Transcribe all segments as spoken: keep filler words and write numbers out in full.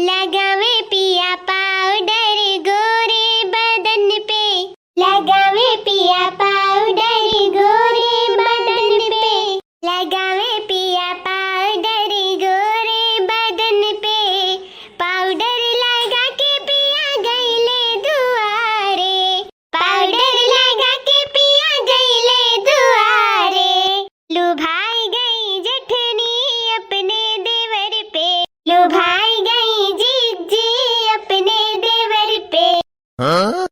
लगावे पिया पाउडर गोरे बदन पे, लगावे पिया पाउडर गोरे बदन पे, लगावे पिया पाउडर गोरे बदन पे, पाउडर लगा के पिया गईले दुआरे, पाउडर लगा के पिया गईले दुआरे। लुभाई गई जेठनी अपने देवर पे, लुभाई गई जीजी अपने देवर पे। हाँ?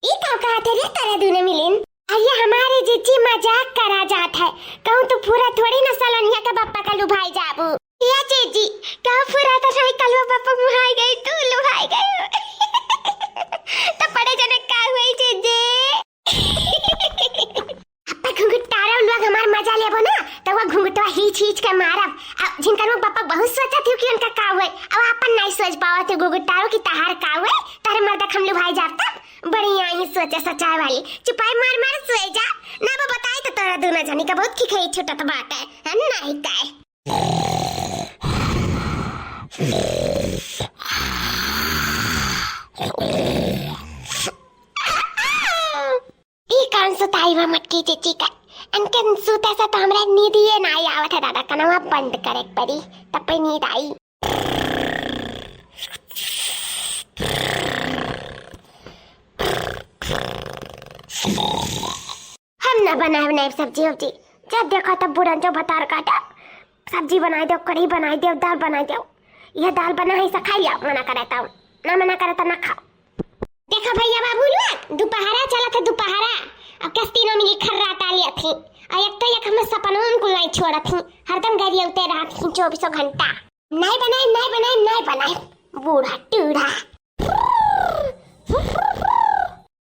ई का कहत है रे तोरा दूनो मिलिन? अरे हमारे जीजी मजाक करा जात है, कहूँ तू पूरा थोड़ी ना सलोनिया के बप्पा का लुभाई जाबू। या जीजी, कहूँ पूरा तो नहीं कलवा बप्पा मुहाई गई, तू लुभाई गई। तो पड़े जने का हुई जीजी? अब्बे घुंघटारव लोग हमार मजा लेबो ना, तो वो घुंघटवा हीच हीच के मारब। अब जिनकर मुँह बप्पा बहुत सोचत हूँ कि उनका का हुए, अब आपन नहीं सोच पावत है घुंघटारव कि तहार का हुए, तारे मर्दा हम लुभाई जाब तब। बढ़िया ही सोचे सचाए वाली, चुपाई मार मार सोए जा, ना वो बताई तो तोरा दूनो जनी का बहुत खिखई छुटत बाटे, है नहीं काय? ई कौन सुताई बा मोटकी जीजी का? इनके सुते से तो हमरा नींद ये ना आवत है दादा, कनवा बंद करे के पड़ी, तब पे नींद आई। हम ना बनाए बनाए सब्जी उब्जी, जब देखो तब बुढ़न जो भतार काटा, सब्जी बनाई दो, कढ़ी बनाई दो, दाल बनाई दो। यह दाल बना है, इसे खा लिया, मना करे तो ना, मना करे तो ना खाओ। देखो भैया बाबू लोग, दुपहरा चलत है दुपहरा, अब कस तीनों मिली खर्राटा लिया थी, और एक तो एक हमें सपनों में कुल नहीं छोड़त थी, हरदम गरियौते रहत थी चौबीसों घंटा। नहीं बनाए, नहीं बनाए, नहीं बनाए, बूढ़ा टूढ़ा।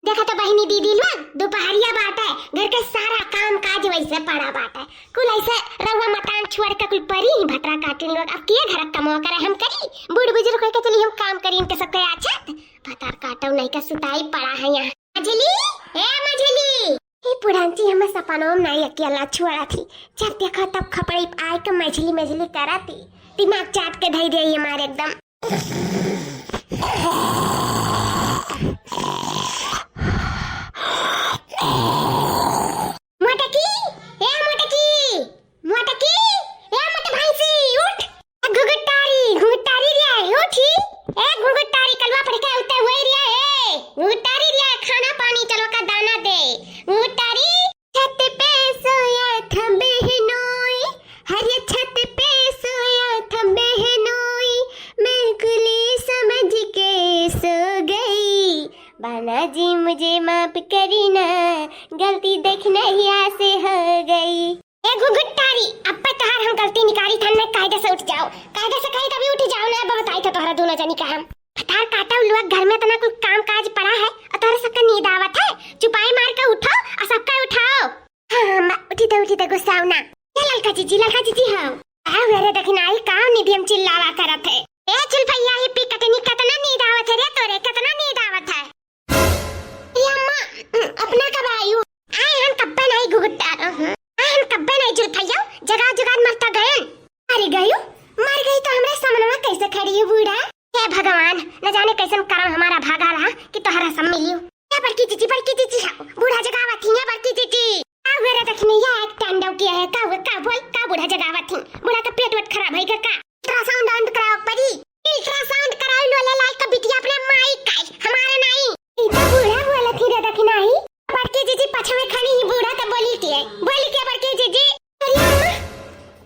देखा तो बहिनी दीदी लोग, दुपहरिया बाटे, घर के सारा काम काज वैसे पड़ा बाटे, कुल ऐसे रउआ मतान छोड़ के कुल परी ही भतरा काटिन लोग। अब के घर कमवा करे हम करी, बूढ़ बुजुर्ग होके चली हम काम करी, इनके सबके आछत भतार काटो नहीं का सुताई पड़ा है यहाँ। मझली, ए मझली, ए पुरांची हमें सपनों में नहीं अकेला छोड़ा थी, जब देखा तब खपड़ी आए के मझली मझली करा थी, दिमाग चाट के धई दे हमारे एकदम। मोटकी, ए मोटकी, मोटकी, ए मोट भैंसी, उठ। घुघुटारी, घुघुटारी रे, उठी। ए घुघुटारी, कलवा पढ़ के उठे हुए रे, ए घुघुटारी रे, खाना पानी चलो का दाना दे। घुघुटारी। छत पे सोया था बहनोई, हर छत पे सोया था बहनोई, मैं कुली समझ के सो गई। बाना जी मुझे माफ करी ना, गलती देखना ही से हो गई। ए घुघुटारी, अब पे तोहार हम गलती निकारी थन में कायदे से उठ जाओ, कायदे से कही तभी उठ जाओ ना, बहुत आई तो तोहरा दूनो जनी का हम। भतार काटा लोग घर में इतना कुल काम काज पड़ा है और तोहरा सबका नींद आवत है, चुपाई मार के उठो और सबका उठाओ। हाँ, हाँ, माँ, उठी तो, उठी तो, गुस्साओ ना। ए ललका जीजी, ललका जीजी, हाँ। आ, अरे दखिनाई, का निधि हम चिल्लावा करत है? ए चुलफैया, ही पी कटनी, कितना नींद आवत है रे तोरे, कितना नींद आवत है? ए अम्मा, अपना कब आयु? आए हम कब्बे नहीं घुघुटा, आए हम कब्बे नहीं चुलफैया, जगा जुगाड़ मरता गयन। अरे गयु, मर गई तो हमरे सामने कैसे खड़ी है बूढ़ा? हे भगवान, न जाने कैसन करम हमारा भागा रहा कि तोहरा सब मिलियो। या बड़की जीजी, बड़की जीजी, हाँ, बूढ़ा जगावत ही, या बड़की जीजी। का हुआ रे दखिनैया, एक तांडव किया है, का हुआ, का बोल, का बूढ़ा जगावत ही? बूढ़ा का पेट वेट खराब है का? अल्ट्रासाउंड वाउंड कराओ परी। अल्ट्रासाउंड कराओ लोले लाल का बिटिया अपने माई का, हमारे नहीं। ई तो बूढ़ा बोलत ही रे दखिनाई। बड़की जीजी पछवे खड़ी ही बूढ़ा तो बोली के, बोली के बड़की जीजी। अरे अम्मा,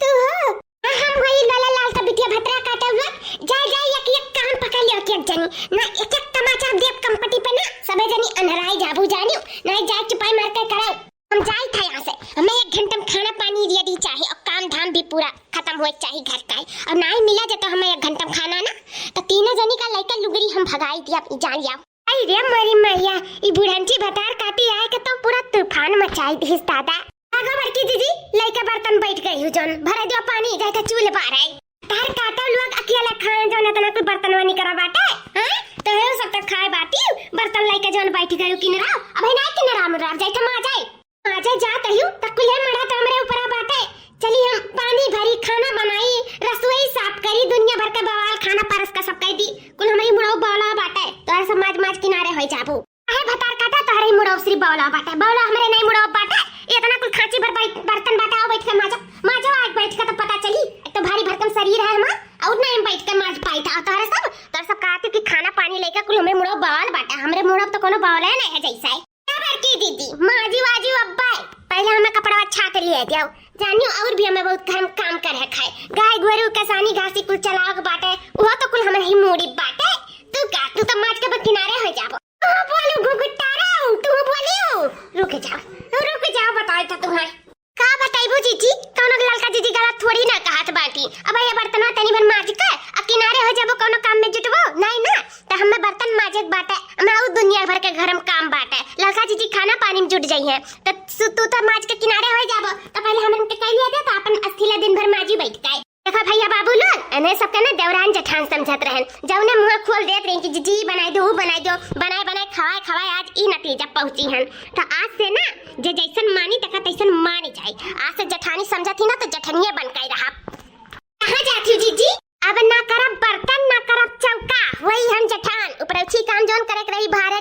तू हो? हाँ, हम वही लोला लाल का बिटिया भतरा काटे हुआ। जा, जा, एक, एक कान पकड़ लियो, एक, एक जनी। ना एक, एक तमाचा देव कंपटी पे ना, सबे जनी अनहराई जाबू जानियो। ना जा, चुपाई मार के कराओ। हम जाई था यहाँ से। हमें एक घंटा में खाना पानी ready चाहे और काम धाम भी पूरा खत्म होए चाहे घर का ही। और ना ही मिला जे तो हमें एक घंटा में खाना ना, तो तीनों जनी का लइका लुगरी हम भगाई दिया, जान लिया। आई रे मोरी मैया, ई बुढ़ंची भतार काटी आए के तो पूरा तूफान मचाई दिस दादा। आगो बड़की जीजी, लइका बर्तन बैठ गई हूँ जौन, भरे दियो पानी, जाए तो चूल्हे बारे। तार काटो लोग अकेला खाए जौन इतना कुल बर्तनवा निकरा बाटे, हाँ? तो हे सब तो खाए बाटी, बर्तन लइका जौन बैठ गई किनरा, अब है ना किनरा मुनरा, जाए तो माँ जाए। माँ जाए जात हूँ, तो कुल्हे मड़ा तो हमरे ऊपर बाटे, चली हम पानी भरी, खाना बनाई, रसोई साफ करी, दुनिया भर के बवाल खाना परस का सब कह दी। कुल हमरी मुड़ौ बवाला बाटे, तोहरे सब माज माज किनारे होइ जाबो। काहे भतार काटा, तोहरे ही मुड़ौ सिर्फ बवाला बाटे, बवाला हमरे नहीं मुड़ौ बाटे। इतना कुल खांची भर बैठ, बर्तन बाटे, आओ बैठ के माजो, माजो आज बैठ के तो पता चली। एक तो भारी भरकम शरीर है हमार, और नहीं हम बैठ के माज पाई था। और तोहरे सब, तोहरे सब कहती कि खाना पानी लेके कुल हमरे मुड़ौ बवाल बाटे, हमरे मुड़ौ तो कोनो बवाल है नहीं है जैसा है। का बड़की दीदी, माजी वाजी अब्बा है। पहले हमें कपड़ा अच्छा करिए दियो। जानियो और भी हमें बहुत घर में काम कर है खाए। गाय गोरू कसानी घासी कुल चलाओ के बाटे। वो तो कुल हमें ही मूड़ी बाटे। तू का, तू तो माज के बस किनारे हो जाबो। तू बोलू घुघुटारा, तू बोलियो। रुक जाओ, रुक जाओ, बताओ तो तुम्हें। का बताइबू जीजी, कौनो ललका जीजी गलत थोड़ी ना कहत बाटी। अब ये बर्तनवा तनी भर माज के आ किनारे हो जाबो, कौनो काम में जुटबो नहीं ना। त हमें बर्तन माजे के बाटे, हमें आउ दुनिया भर के घर में काम बाटे। ललका जीजी खाना पानी में जुट जाई है, त सु-, तू तो माज के किनारे हो जाबो। त पहले हमन के कह लिया दे, त अपन अस्थिला दिन भर माजी बैठ के। देखा भैया बाबू लोग, एने सबके ना देवरान जेठान समझत रहन, जौने मुंह खोल देत रही कि जीजी बनाई दो, ऊ बनाई दो, बनाए बनाए खवाए खवाए आज ई नतीजा पहुंची हन। त आज से ना जे जैसन मानी तका तैसन मानी जाए। आज से जेठानी समझत ही ना तो जेठनिया बन के रहा। कहाँ जाती हो जीजी? अब ना करब बर्तन, ना करब चौका, वही हम जेठान। उपरौठी काम जौन करे के रही, भारे